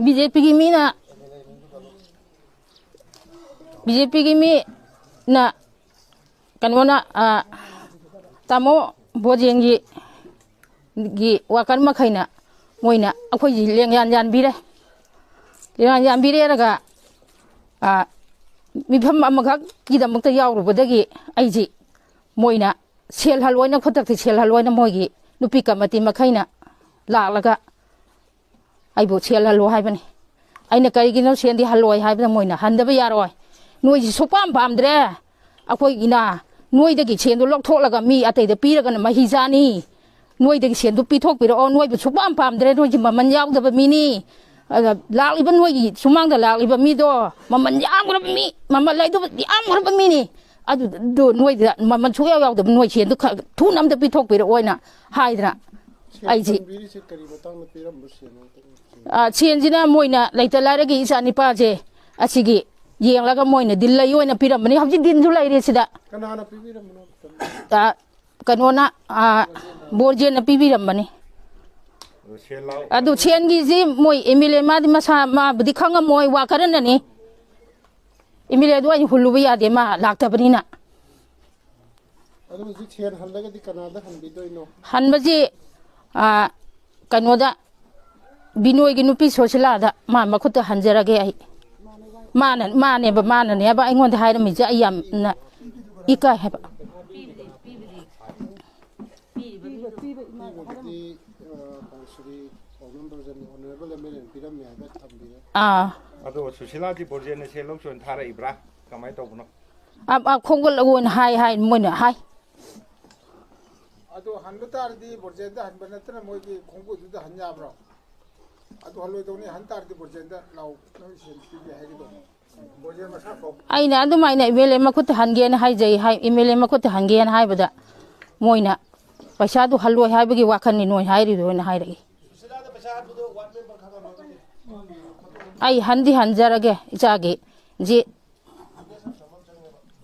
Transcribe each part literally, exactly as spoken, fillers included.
B J ꯄꯤꯒꯤ ꯃꯤꯅ, B J ꯄꯤꯒꯤ ꯃꯤꯅ ꯀꯩꯅꯣꯅ, ꯑ, ꯇꯥꯃꯣ ꯕꯣꯖꯦꯟꯒꯤ, ꯒꯤ ꯋꯥꯀꯔ ꯃꯈꯩꯅ ꯃꯣꯏꯅ ꯑꯩꯈꯣꯏꯁꯤ ꯂꯦꯡꯌꯥꯟ ꯌꯥꯟꯕꯤꯔꯦ꯫ ꯂꯦꯡꯌꯥꯟ ꯌꯥꯟꯕꯤꯔꯦꯔꯒ, ꯑ, ꯃꯤꯐꯝ ꯑꯃꯈꯛꯀꯤꯗꯃꯛꯇ ꯌꯥꯎꯔꯨꯕꯗꯒꯤ ꯑꯩꯁꯤ ꯃꯣꯏꯅ ꯁꯦꯜ ꯍꯜꯂꯣꯏꯅ, ꯈꯨꯗꯛꯇ ꯁꯦꯜ ꯍꯜꯂꯣꯏꯅ ꯃꯣꯏꯒꯤ ꯅꯨꯄꯤ ꯀꯃꯤꯇꯤ ꯃꯈꯩꯅ ꯂꯥꯛꯂꯒ ꯑꯩꯕꯨ ꯁꯦꯜ ꯍꯜꯂꯣ ꯍꯥꯏꯕꯅꯤ꯫ ꯑꯩꯅ ꯀꯔꯤꯒꯤꯅꯣ ꯁꯦꯜꯗꯤ ꯍꯜꯂꯣꯏ ꯍꯥꯏꯕꯗ ꯃꯣꯏꯅ ꯍꯟꯗꯕ ꯌꯥꯔꯣꯏ, ꯅꯣꯏꯁꯤ ꯁꯨꯛꯄꯥꯝ ꯄꯥꯝꯗ꯭ꯔꯦ, ꯑꯩꯈꯣꯏꯒꯤꯅ ꯅꯣꯏꯗꯒꯤ ꯁꯦꯜꯗꯣ ꯂꯧꯊꯣꯛꯂꯒ ꯃꯤ ꯑꯇꯩꯗ ꯄꯤꯔꯒꯅ ꯃꯍꯤ ꯆꯥꯅꯤ, ꯅꯣꯏꯗꯒꯤ ꯁꯦꯜꯗꯣ ꯄꯤꯊꯣꯛꯄꯤꯔꯛꯑꯣ, ꯅꯣꯏꯕꯨ ꯁꯨꯛꯄꯥꯝ ꯄꯥꯝꯗ꯭ꯔꯦ, ꯅꯣꯏꯁꯤ ꯃꯃꯜ ꯌꯥꯎꯗꯕ ꯃꯤꯅꯤ꯫ ꯑꯗ ꯂꯥꯛꯂꯤꯕ ꯅꯣꯏꯒꯤ ꯁꯨꯃꯥꯡꯗ ꯂꯥꯛꯂꯤꯕ ꯃꯤꯗꯣ ꯃꯃꯜ ꯌꯥꯝꯈ꯭ꯔꯕ ꯃꯤ, ꯃꯃꯜ ꯂꯩꯗꯕ ꯌꯥꯝꯈ꯭ꯔꯕ ꯃꯤꯅꯤ꯫ ꯑꯗꯨꯗꯣ ꯅꯣꯏꯗ ꯃꯃꯜ ꯁꯨꯛꯌꯥꯎ ꯌꯥꯎꯗꯕ, ꯅꯣꯏ ꯁꯦꯜꯗꯣ ꯈꯔ ꯊꯨꯅ ꯑꯝꯇ ꯄꯤꯊꯣꯛꯄꯤꯔꯛꯑꯣꯅ ꯍꯥꯏꯗꯅ ꯁꯦꯜ ꯑꯩꯁꯤ ꯇꯝꯕꯤꯔꯤꯁꯦ ꯀꯔꯤ ꯃꯇꯥꯡꯗ ꯄꯤꯔꯝꯕ ꯁꯦꯜꯅꯣ? ꯑ, ꯁꯦꯟꯁꯤꯅ ꯃꯣꯏꯅ ꯂꯩꯇ ꯂꯥꯏꯔꯒꯤ ꯏꯆꯥ ꯅꯤꯄꯥꯁꯦ ꯑꯁꯤꯒꯤ ꯌꯦꯡꯂꯒ ꯃꯣꯏꯅ ꯗꯤꯜ ꯂꯩ ꯑꯣꯏꯅ ꯄꯤꯔꯝꯕꯅꯤ꯫ ꯍꯧꯖꯤꯛ ꯗꯤꯟꯁꯨ ꯂꯩꯔꯦ ꯁꯤꯗ꯫ ꯀꯅꯥꯅ ꯄꯤꯕꯤꯔꯝꯕꯅꯣ? ꯑ, ꯀꯩꯅꯣꯅ, ꯑ, ꯕꯣꯔꯖꯦꯟꯅ ꯄꯤꯕꯤꯔꯝꯕꯅꯤ꯫ ꯑꯗꯨ ꯁꯦꯜ ꯂꯥꯎ-, ꯑꯗꯨ ꯁꯦꯟꯒꯤꯁꯤ ꯃꯣꯏ ꯑꯦꯝ ꯑꯦꯜ ꯑꯦ ꯃꯥꯗꯤ ꯃꯁꯥ ꯃꯥꯕꯨꯗꯤ ꯈꯪꯉꯝꯃꯣꯏ, ꯋꯥ ꯈꯔꯅꯅꯤ꯫ ꯑꯦꯝ ꯑꯦꯜ ꯑꯦꯗꯣ ꯑꯩꯅ ꯍꯨꯜꯂꯨꯕ ꯌꯥꯗꯦ, ꯃꯥ ꯂꯥꯛꯇꯕꯅꯤꯅ꯫ ꯑꯗꯨ ꯍꯧꯖꯤꯛ ꯁꯦꯟ ꯍꯜꯂꯒꯗꯤ ꯀꯅꯥꯗ ꯍꯟꯕꯤꯗꯣꯏꯅꯣ? ꯍꯟꯕꯁꯤ, ꯑ, ꯀꯩꯅꯣꯗ, ꯕꯤꯅꯣꯏꯒꯤ ꯅꯨꯄꯤ ꯁꯣꯁꯤꯂꯥꯗ ꯃꯥ ꯃꯈꯨꯠꯇ ꯍꯟꯖꯔꯒꯦ ꯑꯩ꯫ ꯃꯥꯅ, ꯃꯥꯅꯦꯕ, ꯃꯥꯅꯅꯦꯕ ꯑꯩꯉꯣꯟꯗ ꯍꯥꯏꯔꯝꯃꯤꯁꯦ, ꯑꯩ ꯌꯥꯝꯅ ꯏꯀꯥꯏ ꯍꯥꯏꯕ꯫ ꯄꯤꯕꯗꯤ, ꯑ, ꯀꯥꯎꯟꯁꯤꯜꯒꯤ ꯄꯥꯎꯅꯝ ꯕꯔꯖꯟ ꯑꯣꯅꯔꯦꯕꯜ ꯑꯦꯝ ꯑꯦꯜ ꯑꯦꯅ ꯄꯤꯔꯝꯃꯦ ꯍꯥꯏꯕ ꯊꯝꯕꯤꯔꯦ꯫ ꯑꯥ꯫ ꯑꯗꯣ ꯁꯨꯁꯤꯂꯥꯗꯤ ꯕꯣꯔꯖꯦꯟꯅ ꯁꯦꯜ ꯂꯧ ꯆꯣꯏꯅ ꯊꯥꯔꯛꯏꯕ꯭ꯔꯥ? ꯀꯃꯥꯏꯅ ꯇꯧꯕꯅꯣ? ꯑ, ꯑ, ꯈꯣꯡꯒꯠꯂꯛꯑꯣꯅ ꯍꯥꯏ, ꯍꯥꯏ, ꯃꯣꯏꯅ ꯍꯥꯏ꯫ ꯑꯗꯣ ꯍꯟꯕ ꯇꯥꯔꯗꯤ ꯕꯣꯔꯖꯦꯟꯗ ꯍꯟꯕ ꯅꯠꯇꯅ ꯃꯣꯏꯒꯤ ꯈꯣꯡꯕꯨꯗꯨꯗ ꯍꯟ ꯌꯥꯕ꯭ꯔꯣ? ꯑꯗꯨ ꯍꯜꯂꯣꯏꯗꯧꯅꯤ, ꯍꯟ ꯇꯥꯔꯗꯤ ꯕꯣꯔꯖꯦꯟꯗ ꯂꯥꯎ, ꯅꯣꯏ ꯁꯦꯟ ꯄꯤꯒꯦ ꯍꯥꯏꯒꯗꯧꯅꯤ꯫ ꯕꯣꯔꯖꯦꯟ ꯃꯁꯥ ꯀꯧ꯫ ꯑꯩꯅ ꯑꯗꯨꯃꯥꯏꯅ ꯑꯦꯝ ꯑꯦꯜ ꯑꯦ ꯃꯈꯨꯠꯇ ꯍꯟꯒꯦꯅ ꯍꯥꯏꯖꯩ ꯍꯥꯏ, ꯑꯦꯝ ꯑꯦꯜ ꯑꯦ ꯃꯈꯨꯠꯇ ꯍꯟꯒꯦꯅ ꯍꯥꯏꯕꯗ ꯃꯣꯏꯅ ꯄꯩꯁꯥꯗꯨ ꯍꯜꯂꯣꯏ ꯍꯥꯏꯕꯒꯤ ꯋꯥꯈꯜꯅꯤ ꯅꯣꯏ ꯍꯥꯏꯔꯤꯗꯣꯅ ꯍꯥꯏꯔꯛꯏ꯫ ꯑꯩ ꯍꯟꯗꯤ ꯍꯟꯖꯔꯒꯦ ꯏꯆꯥꯒꯤ ꯖꯤ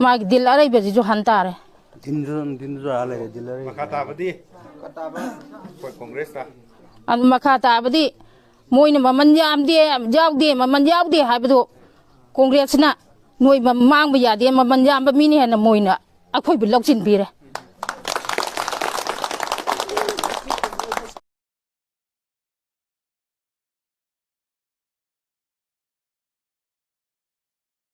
ꯃꯥꯒꯤ ꯗꯤꯜ ꯑꯔꯩꯕꯁꯤꯁꯨ ꯍꯟ ꯇꯥꯔꯦ꯫ ꯗꯤꯟꯁꯨ, ꯗꯤꯟꯁꯨ ꯑꯥ ꯂꯩꯔꯦ, ꯗꯤꯜ ꯑꯔꯩꯕ꯫ ꯃꯈꯥ ꯇꯥꯕꯗꯤ? ꯑꯩꯈꯣꯏ ꯀꯣꯡꯒ꯭ꯔꯦꯁꯇ꯫ ꯑꯗꯨ ꯃꯈꯥ ꯇꯥꯕꯗꯤ ꯃꯣꯏꯅ ꯃꯃꯜ ꯌꯥꯝꯗꯦ, ꯌꯥꯎꯗꯦ, ꯃꯃꯜ ꯌꯥꯎꯗꯦ ꯍꯥꯏꯕꯗꯣ ꯀꯣꯡꯒ꯭ꯔꯦꯁꯅ ꯅꯣꯏ ꯃ-, ꯃꯥꯡꯕ ꯌꯥꯗꯦ, ꯃꯃꯜ ꯌꯥꯝꯕ ꯃꯤꯅ ꯍꯦꯟꯅ ꯃꯣꯏꯅ ꯑꯩꯈꯣꯏꯕꯨ ꯂꯧꯁꯤꯟꯕꯤꯔꯦ꯫